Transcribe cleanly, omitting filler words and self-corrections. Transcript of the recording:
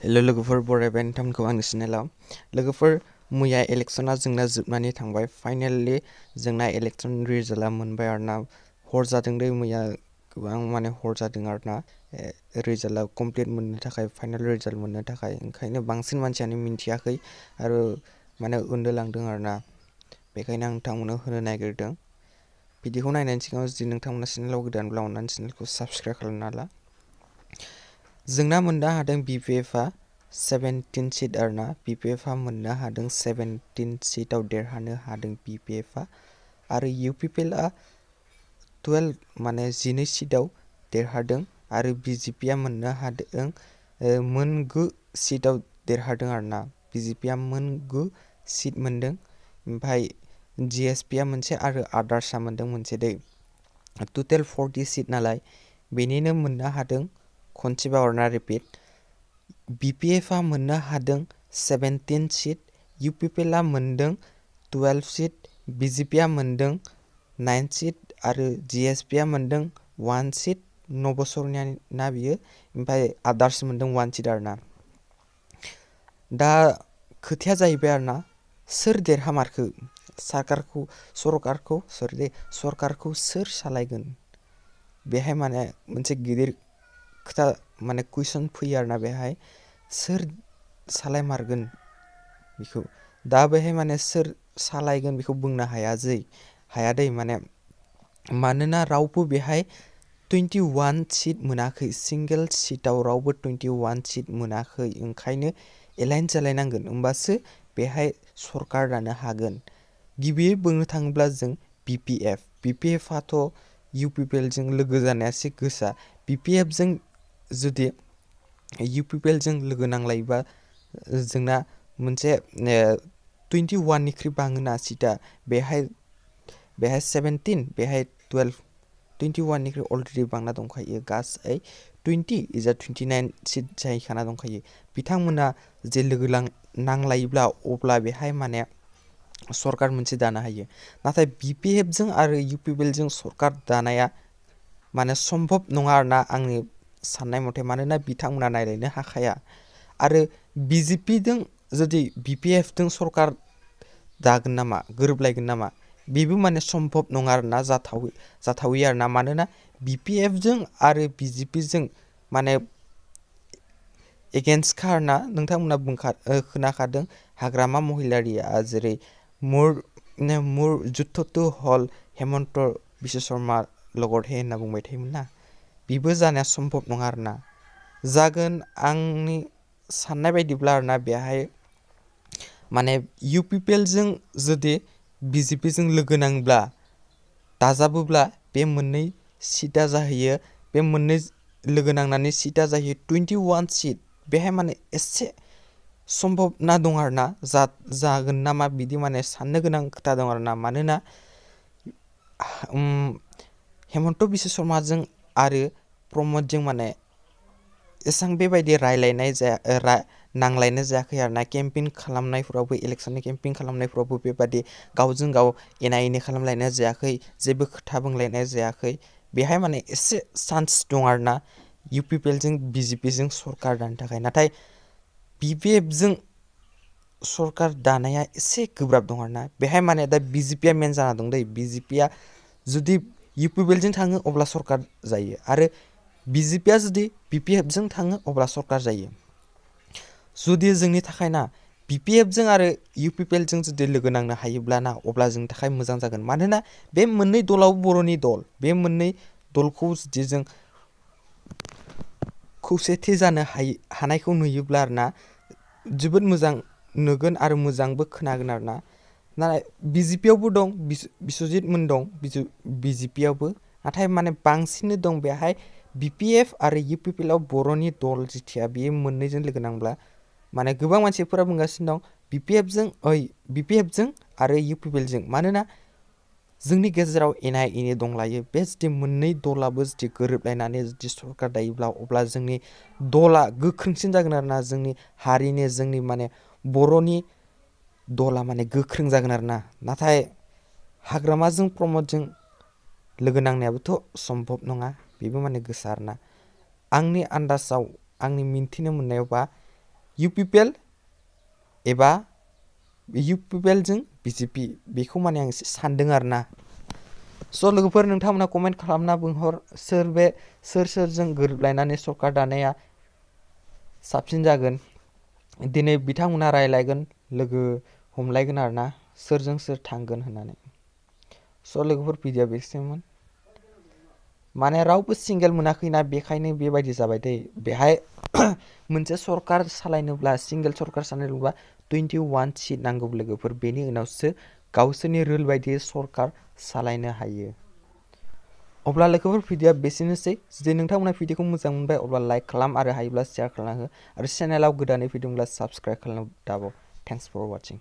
Hello लोगोफोर बरायबाय नोंथांमोनखौ आंनि चेनेलाव लोगोफोर मैया इलेक्शना जोंना जोबनानै थांबाय फाइनाली जोंना इलेक्शन रिजाल्टआ मोनबाय आरोना हर जादों दै मैया गोबां माने हर जादों आरोना रिजाल्टआ कमप्लिट मोननो थाखाय फाइनाल रिजाल्ट मोननो थाखाय ओंखायनो बांसिन मानसियानो मिन्थियाखै आरो माने उन्दुलांदों आरोना बेखायनो आं नोंथांमोननो होनो नागिरदों भिडिअखौ नायनायनि सिगां जुदि नोंथांमोना चेनेलाव गोदानब्ला अननानै चेनेलखौ साबस्क्राइब खालामना ला जोंना मोननो हादों BPFआ 17 सीट आरोना BPFआ मोननो हादों 17 सीटआव देरहानो हादों BPFआ आरो UPPLआ 12 माने 12 सीटआव देरहादों आरो BJPआ मोननो हादों मोन 9 सीटआव देरहादों आरोना BJPआ मोन 9 सीट मोनदों ओमफ्राय GSPआ मोनसे आरो आदार्सआ मोनदों मोनसे दै टोटेल 40 सीट नालाय बेनिनो मोननो हादों खनसेबाव आरोना रिपिट BPFआ मोननो हादों 17 सीट UPPLआ मोनदों 12 सीट BJPआ मोनदों 9 सीट आरो GSPआ मोनदों 1 सीट 9 बोसोरनि ना बियो ओमफ्राय आदार्स मोनदों 1 सीट आरोना दा खोथाया जाहैबाय आरोना सोर देरहामारखो सरकारखौ सोर सालायगोन बेहाय माने मोनसे गिदिर खोथा माने कुइसन फैयो आरोना बेहाय सोर सालायमारगोन बेखौ दा बेहाय माने सोर सालायगोन बेखौ बुंनो हाया दै मानोना रावबो बेहाय 21 सीट मोनाखै सिंगल सीटआव रावबो 21 सीट मोनाखै ओंखायनो एलाइन जालायनांगोन होमबासो बेहाय सरकार दानो हागोन गिबियै बुंनो थाङोब्ला जों BPFआथ' UPPLजों लोगो जानाया एसे गोसा BPFजों जुदि UPPLजों लोगो नांलायोबा जोंना मोनसे 21 निख्रुइ बाङोना सीटआ बेहाय 17 बेहाय 12 21 निख्रुइ अलरेडि बांना दंखायो गासै 20 इजा 29 सीट जाहैखाना दंखायो बिथांमोना जे लोगो नांलायोब्ला अब्ला बेहाय माने सरकार मोनसे दानो हायो नाथाय BPFजों आरो UPPLजों सरकार दानाया माने सम्भब नङा आरोना आंनि साननाय मथे मानोना बिथांमोना नायलायनो हाखाया आरो BJPजों जुदि BPFजों सरकार दागोन नामा गोरोबलायगोन नामा बेबो माने सम्भब नङा आरोना जाथावै आरोना मानोना BPFजों आरो BJPजों माने एगेन्स्टखा आरोना नोंथांमोना खोनाखादों हाग्रामा महिलारिया जेरै मुर जुद्ध'तो हल हेमन्त बिश्व शर्मा लगरहे होनना बुंबाय थायोमोन ना बेबो जानाया सम्भब नङा आरोना जागोन आंनि साननाय बायदिब्ला आरोना बेहाय माने UPPLजों जुदि BJPजों लोगो नांब्ला दाजाबोब्ला बे मोननै सीटआ जाहैयो बे मोननै लोगो नांनानै सीटआ जाहैयो 21 सीट बेहाय माने एसे सम्भबना दं आरोना जागोन नामा बिदि माने साननो गोनां खोथा दं आरोना मानोना हेमन्त बिश्व शर्माजों आरो प्रमदजों माने एसां बेबायदि नांलायनाय जायाखै आरोना केम्पेइन खालामनायफोरावबो इलेक्शननि केम्पेइन खालामनायफोरावबो बेबायदि गावजों गाव एना एनि खालामलायनाय जायाखै जेबो खोथा बुंलायनाय जायाखै बेहाय माने एसे चान्स दं आरोना UPPLजों BJPजों सरकार दानो थाखाय नाथाय BPFजों सरकार दानाया एसे गोब्राब दं आरोना बेहाय माने दा BJPआ मेन जाना दं दै BJPआ जुदि UPPLजों थाङो अब्ला सरकार जायो आरो BJPआ जुदि BPFजों थाङो अब्ला सरकार जायो जुदि जोंनि थाखाय ना BPFजों आरो UPPLजों जुदि लोगो नांनो हायोब्ला ना अब्ला जोंनि थाखाय मोजां जागोन मानोना बे मोननै दलाव बर'नि दल बे मोननै दलखौ जुदि जों खौसेथि जानो हानायखौ नुयोब्ला आरोना जोबोद मोजां नुगोन आरो मोजांबो खोनागोन आरोना नाथाय BJPआवबो दं बिश्वजितमोन दं BJPआवबो नाथाय माने बांसिन दं बेहाय BPF आरो UPPLआव बर'नि दल जिथिया बेयो मोननैजों लोगो नांब्ला माने गोबां मानसिफोरा बुंगासिनो दं BPFजों आरो UPPLजों मानोना जोंनि गेजेराव एना एनि दंलायो बे जुदि मोननै दलाबो जुदि गोरोबलायनानै जुदि सरकार दायोब्ला अब्ला जोंनि दला गोख्रोंसिन जागोन आरोना जोंनि हारिनि जोंनि माने बर'नि दला माने गोख्रों जागोन आरोना नाथाय हाग्रामाजों प्रमदजों लोगो नांनायाबोथ' सम्भब नङा बेबो माने गोसा आरोना आंनि आन्दाजाव आंनि मिन्थिनो मोननायावबा UPPL एबा UPPLजों BJP बेखौ माने आं एसे सानदों आरोना। स' लोगोफोर नोंथांमोना कमेन्ट खालामना बुंहर सोरजों गोरोबलायनानै सरकार दानाया साबसिन जागोन। दिनै बिथांमोना रायलायगोन लोगो हमलायगोन आरोना सोरजों सोर थांगोन होननानै। स' लोगोफोर भिडिअ बेसिमोन। माने रावबो सिंगेल मोनाखैना बेखायनो बेबायदि जाबाय दै। बेहाय मोनसे सरकार सालायनोब्ला सिंगेल सरकार सालायनोब्ला 21 सिट नांगौ लोगोफोर। बेनि उनावसो गावसोरनि रुल बायदियै सरकार सालायनो हायो। अब्ला लोगोफोर भिडिअ बेसेनोसै। जुदि नोंथांमोना भिडिअखौ मोजां मोनबाय अब्ला लाइक खालाम आरो हायोब्ला शेयार खालामना हो आरो चेनेलाव गोदानै फैदोंब्ला साबस्क्राइब खालामना दाबाव। Thanks for वाचिं।